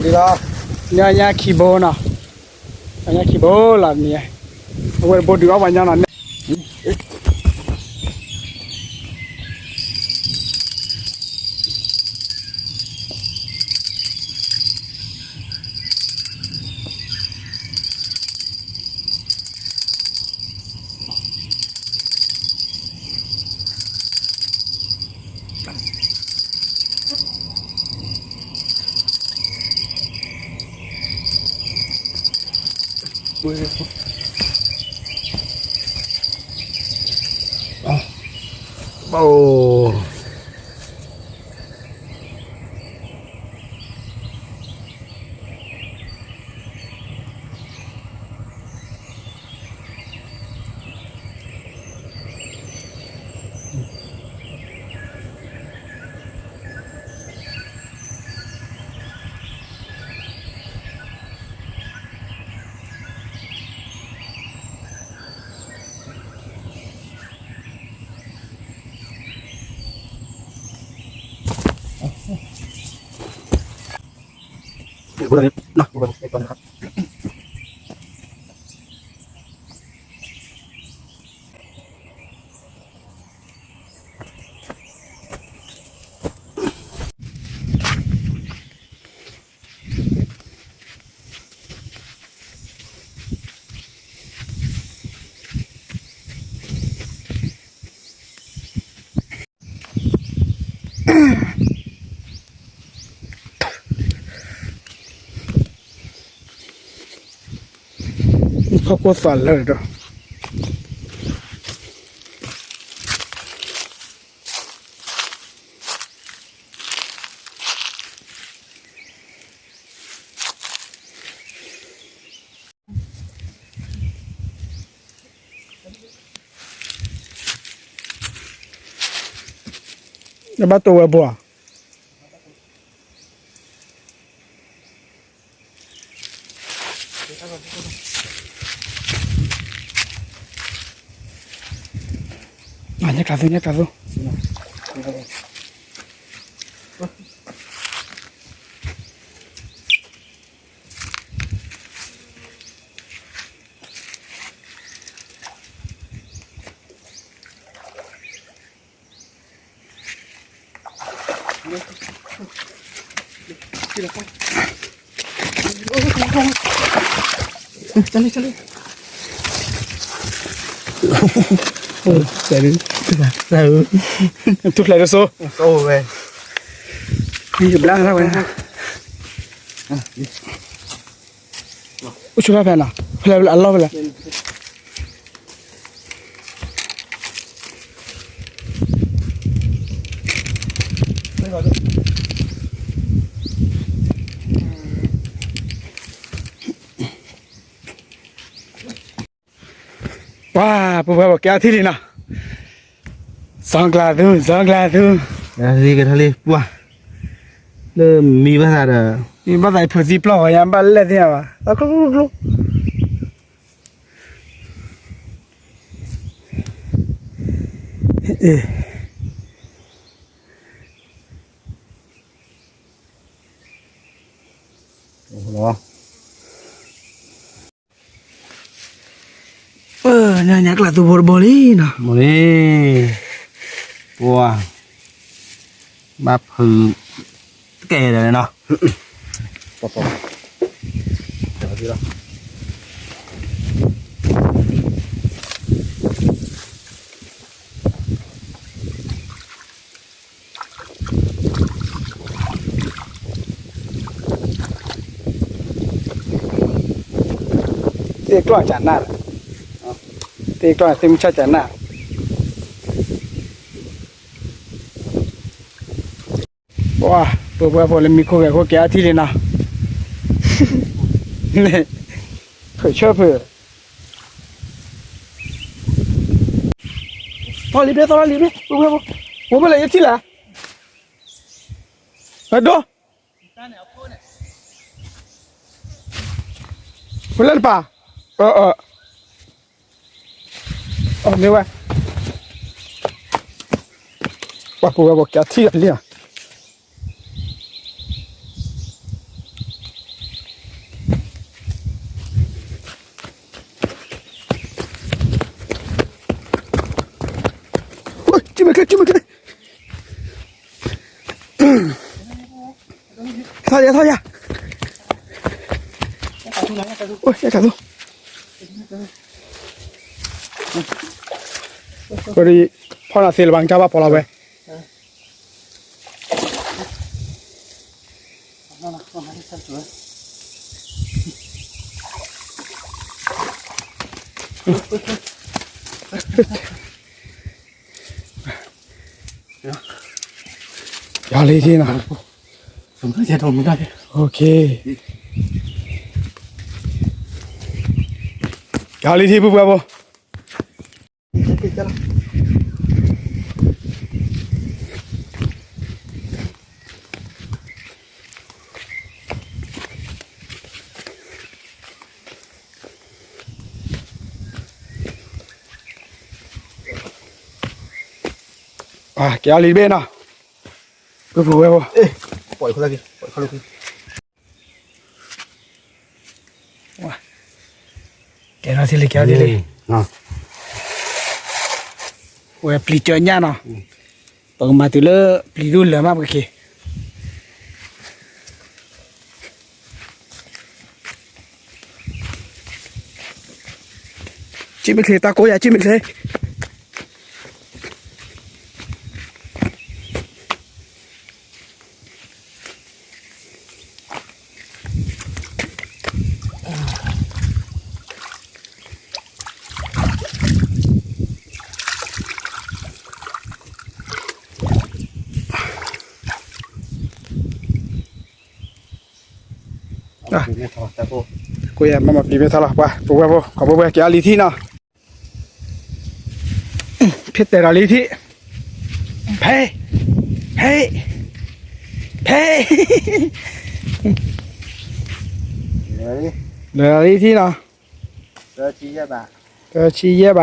လီၤ, ညါညါခံဘိနီၤ, ညါခံဘိလီၤမံၤ, အဝဲတဘိဒုးအီၣ်ပှၤညီနီၤ, ဖီခိၣ်သးလၢာ်ဒီး နဘၣ်တိၢ်ဝဲဘိဧါ, ညၣ်ကျၢ်သူ ညၣ်ကျၢ်သူ. တူၢ်ဖျဲးတစိၤ, ဘျါဝဲ, အိၣ်ဆိဖဲနီၤ, ဖဲလဲၣ်အလီၢ်ဖဲလဲၣ်. ပှၤ ပှၤ ပှၤ ကဲအထံၣ်လံနီၤ, စီၤကျၢ်သူ စီၤကျၢ်သူ, လံကထီၣ်လံ ပှၤ, လၢမံဘၣ်သးဒီး မံဘၣ်သးအံၤဖုးသံပျီၢ်ဝဲ ယဘၣ်လဲၣ်သ့ၣ်ညါဘၣ် သးကျိကျိကျိ အ့ၣ် ပှၤ ညါညါကျၢ်သူဖိတဘိလံနီၤ, မ့ၢ်လံ, ပှၤ ဘၣ်ဖုး တကဲဒီးနီၤ, ပှၤ ပှၤ သ့ၣ်ကျီၢ်ကနၣ်, သ့ၣ်ကျီၢ်သ့ၣ်မုၢ်ဆၣ်ကနၣ်, ပှၤ ပှၤ ပှၤ ပှၤလၢမံခိၣ်ဂဲၤခိၣ်ကဲအထံၣ်လံနီၤ, ဖုးဆၢဖုး သီလံဘ့ သီလံဘ့ ပှၤ ပှၤ ပှၤ ပှၤလၢယထံၣ်လၢ အဒိ ပှၤလၢတပၤ အၢ အၢ အမ့ၢ်ဝဲ ပှၤ ပှၤ ပှၤ ပှၤကထံၣ်လံဧါ, ကၠံၣ်မဲာ်ချ့ ကၠံၣ်မဲာ်ချ့, ထီၣ်ယၤ ထီၣ်ယၤ, အိၣ် ယဲၢ်ခါသိ, ဖီၣ်နၤသ့လၢၤဘၣ် ကၢ်ဘၣ်ဖီလီၤဝဲ. ယၤလံထံနီၤ, ယၤလံထံ ပုၢ်ဝဲၢ်ဖိ. ကဲအီၤလံတဘ့ၣ်နီၤ, ပုၢ်ဝဲၢ်ဖိ, ကဲထီၣ်ထံလံ ကဲထီၣ်ထံလံ, ဝဲပျံၤကၠီညၣ်နီၤ, ပကမၤတုၤလၢပျံၤဒိၣ်လၢာ်မး ပကက့ၤ ကၠံၣ်မဲာ်ချ့ တၢ်ကိးယၤ ကၠံၣ်မဲာ်ချ့. ကိးယၤ မ့ၢ်မၤပျံၤမ့ၢ်ထီလီၤ ပှၤ ပုၢ်ဝဲၢ်ဖိ ကိးပုၢ်ဝဲၢ် ကဲအီၤလံထံနီၤ, ဖဲတဲဒီးလံထံ, ဖဲ, ဖဲ, ဖဲ, လၢလံထံနီၤ, တဆံယဲၢ်ဘ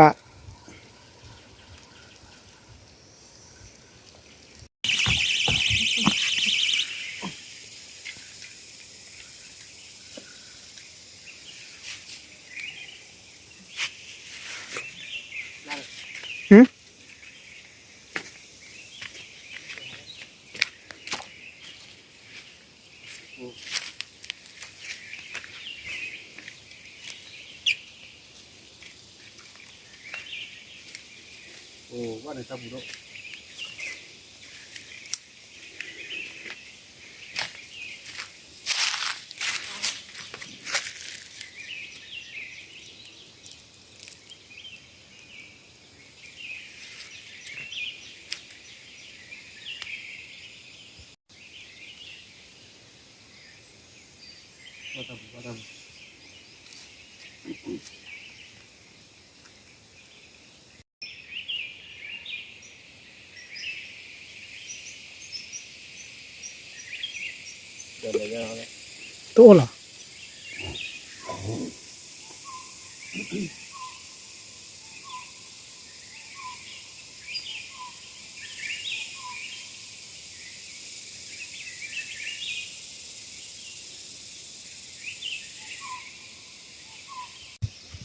း. တအိၣ်လီၤ.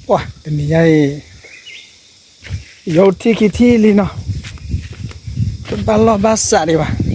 ပှၤတနံၤညါအံၤ ယအိၣ်ထံၣ်ခံထံၣ်လံနီၤ, တဘၣ်လီၢ်ဘၣ်စးဒံးဘၣ်.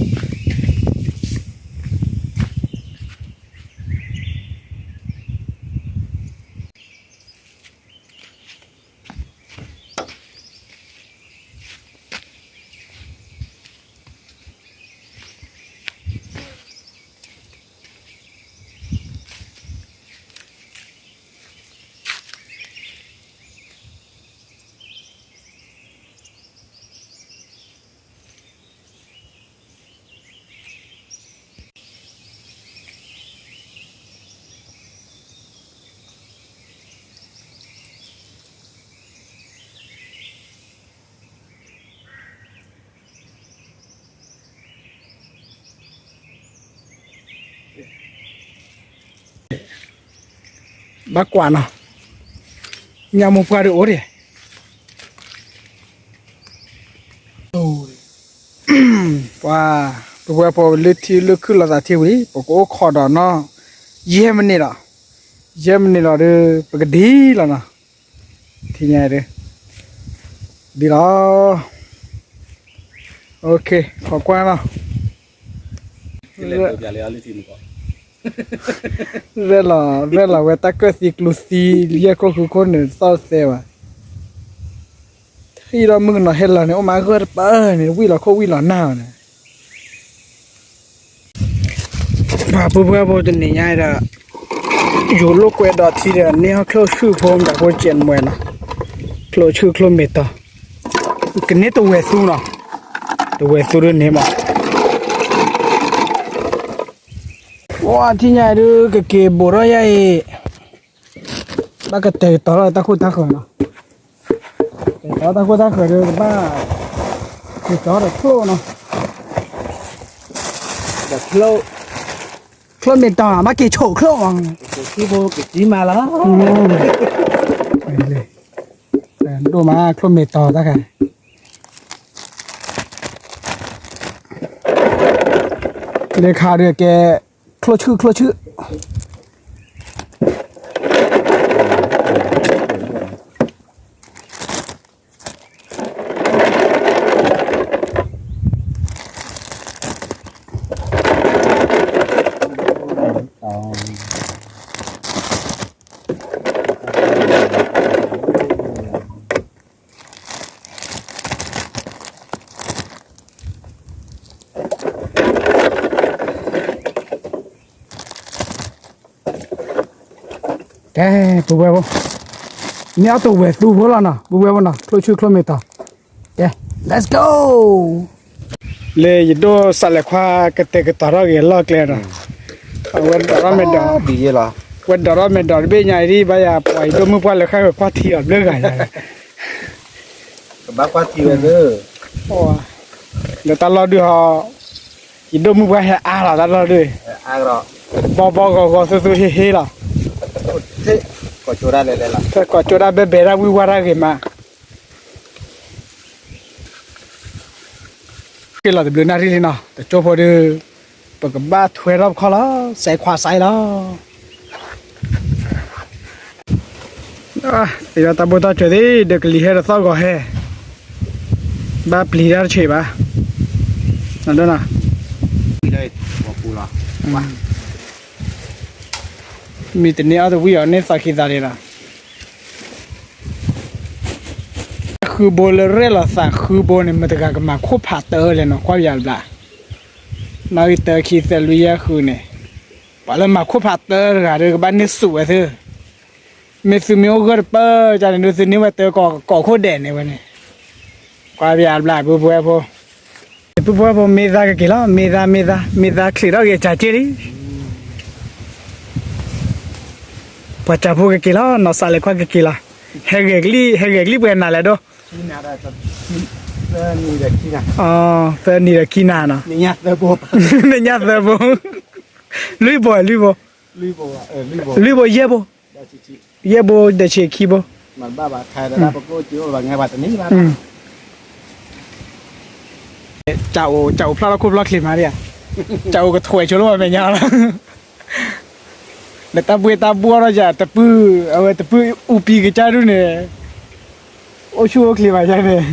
ဘၣ်ကွၢ်နီၤ, ညၣ်မိၢ်ပှၢ်ဒုးအိၣ်ဒံး, ပှၤ ပဝဲပှၤလၢထံလၢခုၣ်လီၤသးထံဝံၤ ပကအိၣ်ခိးဒီးနီၤ, ယဲၢ်မံးနံးလီၤ, ယဲၢ်မံးနံးလီၤဒီး ပကဒ်လီၤနီၤ, ထံၣ်ညါဒီး ဒ်လီၤ. OK, ခိးကွၢ်လီၤ. ရဲၣ်လီၤ ရဲၣ်လီၤဝဲတၢ်ကၢၢ်သံကျူသံ ယဲၢ်ခိၣ်ဃုခိၣ်န့ၣ် သီၣ်တသဲဘၣ်. ထံၣ်ဒီးမုၣ်ကနီၤဟဲလီၤန့ၣ် အိၣ်မးဂၢၢ်တပၢၢ်န့ၣ် ဝံၣ်လီၤခိၣ်ဝံၣ်လီၤနၢ်န့ၣ် ပှၤပုၢ်ဝဲၢ်ဖိတနံၤညါဒီး ယိၤလိာ်ကွဲဒီးထံဒီး န့ၢ်ဟီၣ်ချိၣ်ဆူၣ်ဖိမတၤဖိကဲးမွဲနီၤ, ချိၣ်ဆူၣ်ချိၣ်မ့ၢ်တီၤ, ကန့ၢ်တဝဲၢ်သူနီၤ, တဝဲၢ်သူဒ်န့ၣ်မး, ဝါထံၣ်ညါဒုးကက့ၤဘိးထီၣ်ယၤအံၤ, ဘၣ်ကတဲာ်ကတီၤထီၣ်တၢ်ခိၣ်တၢ်ဃၢၤနီၤ, တဲာ်ကတီၤတၢ်ခိၣ်တၢ်ဃၢၤဒီး ကဘၣ် က့ၤကတီၤဒီးချိၣ်နီၤ, ချိၣ်မ့ၢ်တီၤ ဘၣ်က့ၤဆိးချိၣ်မး, က့ၤမးလီၤ, ဒိၣ်မးချိၣ်မ့ၢ်တီၤတၢ်ခါ, လၢခါဒီးကဲ ချိၣ်ဆူၣ်ချိၣ်ဆူၣ် ကဲ ပုၢ်ဝဲၢ်ဖိ, မ့ၢ်အတဝဲၢ်သူဖိလီၤနီၤ ပုၢ်ဝဲၢ်ဖိနီၤ ချိၣ်ဆူၣ်ချိၣ်မ့ၢ်တီၤ, ကဲ let's go. လၢယဒိၣ်စးလဲၤခွါကတဲာ်ကတီၤထီၣ်က့ၤအလီၢ်ကျဲဒီး, အဝဲဒိးထီၣ်မဲာ်ဒီး, ဝဲဒိးထီၣ်မဲာ်ဒီးတဘ့ၣ်ညါအံၤဒ်ဘၣ်ယၤ ပှၤယဒိၣ်မုၣ်ပှၢ်လၢဃၣ်ဃၢၤကွၢ်ထံအီၤဘျၢဂၤညါ, ကဘၣ်ကွၢ်ထံဝဲသ့, လၢတၢ်လီၢ်ဒုးဟီ, ယဒိၣ်မုၣ်ပှၢ်ဟဲအါလီၤတၢ်လီၢ်ဒုး, ဘီဘီဂီၤဂီၤသူသူဟ့ဟ့လီၤ, ကိးကၠိဒၣ်ဘဲဘဲဒၣ်ဝံၣ်ဝါဒၣ်ဂ့ၤမး ဃ့လီၤတဘျုးနၣ်ရံၣ်လံနီၤ တကၠိဖိဒုး, ပကဘၣ်ထွဲထီၣ်ပခီၣ်လီၤ, စဲးခွါစဲးလီၤ, သ့ၣ်ဒီးတၢ်ဘိၣ်တၢ်စၢၤသ့ၣ် ဒီးကလံၤဟဲဒီးသီၣ်ဂီၤဟဲ, ဘၣ်ပျံၤတၢ်တဆံးဘၣ်, မ့ၢ်တန့ၢ်အီၣ်တဝံၣ်အီၤန့ၢ်သးခံသးန့ၣ်လီၤ. ဃုဘိလၢရဲၣ်လီၤသးဃုဘိန့ၣ် မတၤတဂၤကမၤခိၣ်ဖးတၢၢ်လဲၣ်နီၤ ကွၢ်ပယါတဘျီ, နီၣ်ဂံၢ်တၢ ခံ သၢ လွံၢ် ယဲၢ် ဃုန့ၣ်, ပှၤလၢမၤခိၣ်ဖးတၢၢ်တဂၤဒီးကဘၣ်န့ၢ်စူးဝဲသ့, မ့ၢ်သုမ့ၢ်အိၣ်ဂၢၢ်တပၢၢ်န့ၣ်ဒုး သုန့ၢ်ဝဲတၢၢ်ကိးခိၣ်ဒဲးန့ၣ်ဝဲန့ၣ်, ကွၢ်ပယါတဘျီ ပုၢ်ဝဲၢ်ဖိ ပုၢ်ဝဲၢ်ဖိ မ့ၢ်သါကက့ၤလီၤ မ့ၢ်သါ မ့ၢ်သါ မ့ၢ်သါချံးထီၣ်က့ၤကၢ်က့ၢ်လံ, ပှၤကၢ်ဖိကက့ၤလီၤ နီၢ်စးလဲၤခွါကက့ၤလီၤ, ဟဲဂဲၤကလံၣ် ဟဲဂဲၤကလံၣ်ပှဲၤနၤလဲၣ်ဒိၣ်, သၢနံၤဒီးခံနၤနီၤ, နညၣ်သၢဘိ, လွံၢ်ဘိ လွံၢ်ဘိ, လွံၢ်ဘိ ယဲၢ်ဘိ, ယဲၢ်ဘိဒီးဆံးခံဘိ ကၢ်အိၣ်ဖျါထီၣ်ခိၣ်ဖျီၣ်ချ့မးဒ်ဧါ, ကၢ်အိၣ်ကထွဲးဆိလၢပှၤမဲာ်ညါလီၤ, နတၢ်ဘှ့ၣ်တၢ်ဘှီၣ်ထီၣ်ယၤ တပုၢ် အဝဲတပုၢ်အူပံကစၢ်ဒုးန့ၣ်, အိၣ်ဆူၣ်အိၣ်ချ့ဘၣ်ယၤန့ၣ်,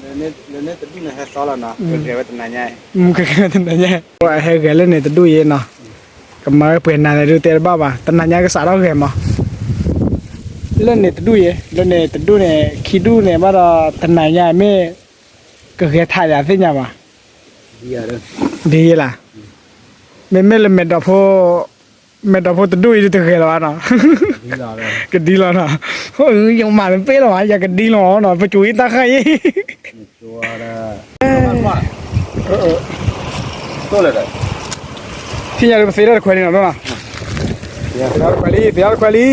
လၢန့ၣ်တဒူၣ်န့ၣ်ဟဲသီလီၤနီၤ, ကဂဲၤဝဲတနၤညါ, ကဂဲၤဝဲတနၤညါ, ဟဲဂဲၤလၢန့ၣ်တဒူၣ်ယဲနီၤ, ကမၤဝဲပှဲၤနၤလဲၣ်ဒုးတဲတဘၣ်ဘၣ် တနၤညါကစးထီၣ်ဂဲၤမး လၢန့ၣ်တဒူၣ်ယဲ လၢန့ၣ်တဒူၣ်န့ၣ် ခံဒူၣ်န့ၣ်ဘၣ်ဒီး တနၤညါမ့ၢ် ကဂဲၤထးယၤသ့ၣ်ညါဘၣ်, ဒ်ယဲလၢ, မ့မ့ၢ်လၢမဲာ်ဒိးဖိ, မဲာ်ဒိးဖိတဒူၣ်အံၤဒုးတဂဲၤလီၤဘၣ်နီၤ, ကဒ်လီၤနီၤ, ယမၤတပ့ၢ်လီၤဘၣ် ယကဒ်လီၤနီၤ ပစိၤအံၤတၢ်ဃၣ်အံၤ ထံၣ်ညါဒုးပသ့ထီၣ်တခွဲးလံနီၤ, သ့ထီၣ်တခွဲးလံ သ့ထီၣ်တခွဲးလံ,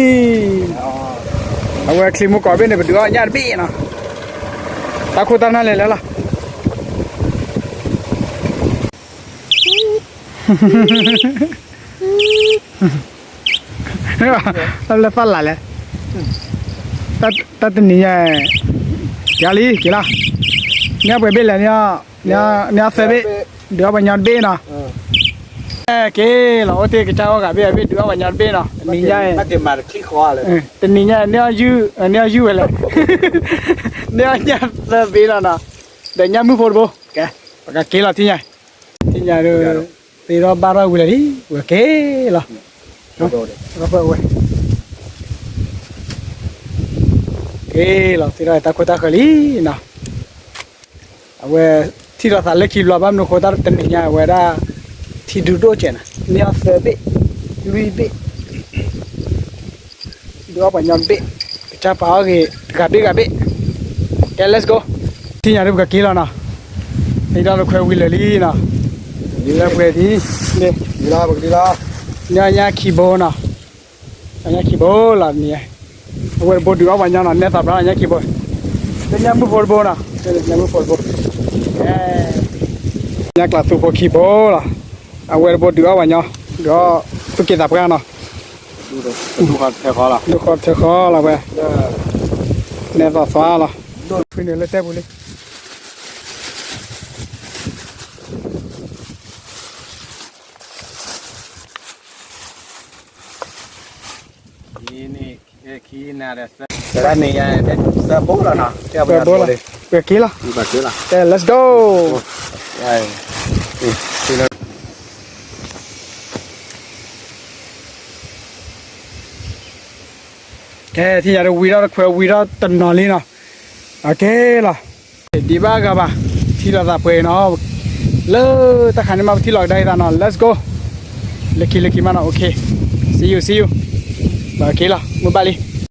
အဝဲချံမိၢ်ကီးဘ့ၣ်န့ၣ် ပဒုးအီၣ်ညၣ်တဘ့ၣ်နီၤ, တၢ်ခိၣ်တၢ်နၢ်လဲၤလဲၤလီၤ, တၢ်လၢသီၣ်လၢ်လဲၣ်, တၢ်တနံၤညါ, ကလံၤက့ၤလီၤ, န့ၢ်ပှဲၤဘ့ၣ်လဲၣ်န့ၣ်, န့ၢ်သၢဘ့ၣ်, ဒုးအီၣ်ပှၤညီတဘ့ၣ်နီၤ, က့ၤလီၤအိၣ်တ့ၢ်ကစၢ်အီၣ်ဂၤဘ့ၣ်အဘ့ၣ် ဒုးအီၣ်ပှၤညီတဘ့ၣ်နီၤ, တနံၤညါ, တနံၤညါန့ၢ်အီၣ်ယုၢ်, န့ၢ်အီၣ်ယုၢ်ဝဲလဲၣ်, န့ၢ်အီၣ်ညၣ်သၢဘ့ၣ်လီၤနီၤ, ဒီးညၣ်မုၣ်ဖိတဘိ, ကဲ, ပကက့ၤလီၤထံၣ်ညါ, ထံၣ်ညါဒီး, သ့ထီၣ်ဘၣ်ထီၣ်ဝံၤလၢာ်လံ, ပကက့ၤလီၤ, ပဝဲ, က့ၤလီၤ သ့ထီၣ်တၢ်ခိၣ်တၢ်ဃၢၤလံနီၤ, အဝဲ, ထံၣ်လိာ်သးလၢခံဘျီ ဘၣ်မနုၤဃိတၢ်တနံၤညါ အဝဲဒၣ်, ထံဒုးဒိၣ်စဲးနီၤ န့ၢ်အီၣ်သၢဘ့ၣ်, လွံၢ်ဘ့ၣ် ဒုးအီၣ်ပှၤညီဘ့ၣ်, ကစၢ်ပာ်အီၣ်ဂ့ၤ, ဂၤဘ့ၣ်ဂၤဘ့ၣ်, ကဲ let's go, ထံၣ်ညါဒ်ပကက့ၤလီၤနီၤ, သ့ထီၣ်တခွဲဝံၤလၢာ်လံနီၤ, လၢပှဲၤဒ်, န့ၣ်, ညၣ်ခံဘိနီၤ, ညၣ်ခံဘိလီၤန့ၣ်, အဝဲတဘိဒုးအီၣ်ပှၤညီနီၤ နဲသးဘျါညၣ်ခံဘိ, လၢညၣ်မုၣ်ဖိတဘိနီၤ, ညၣ်မုၣ်ဖိတဘိ, ညၣ်ကျးသူဖိခံဘိလီၤ, အဝဲတဘိဒုးအီၣ်ပှၤညီ, ဒုးအီၣ်, သူၣ်က့သးပှၢ်နီၤ, ဒုးဃီထၢဃီလီၤဝဲ, နဲသးသွါလီၤ, ဖုန့ၣ်လၢတဲပူၤလံ ပကက့ၤလီၤ, ကဲ let's go, ကဲ ထံၣ်ညါဒီးဝံထီၣ်တခွဲဝံထီၣ်တနီၤလံနီၤ, ကဲလီၤ, ဒံးဘၣ်ဂၤဘၣ်, ထံၣ်လိာ်သးပှဲၤနီၤ, လၢတၢ်ခါန့ၣ်မးပထံၣ်လိာ်ကဒါအံၤသးနီၤ let's go, လၢခံလၢခံမးနီၤ okay, see you see you, ပကက့ၤလီၤ မုၢ်ဘၣ်လံ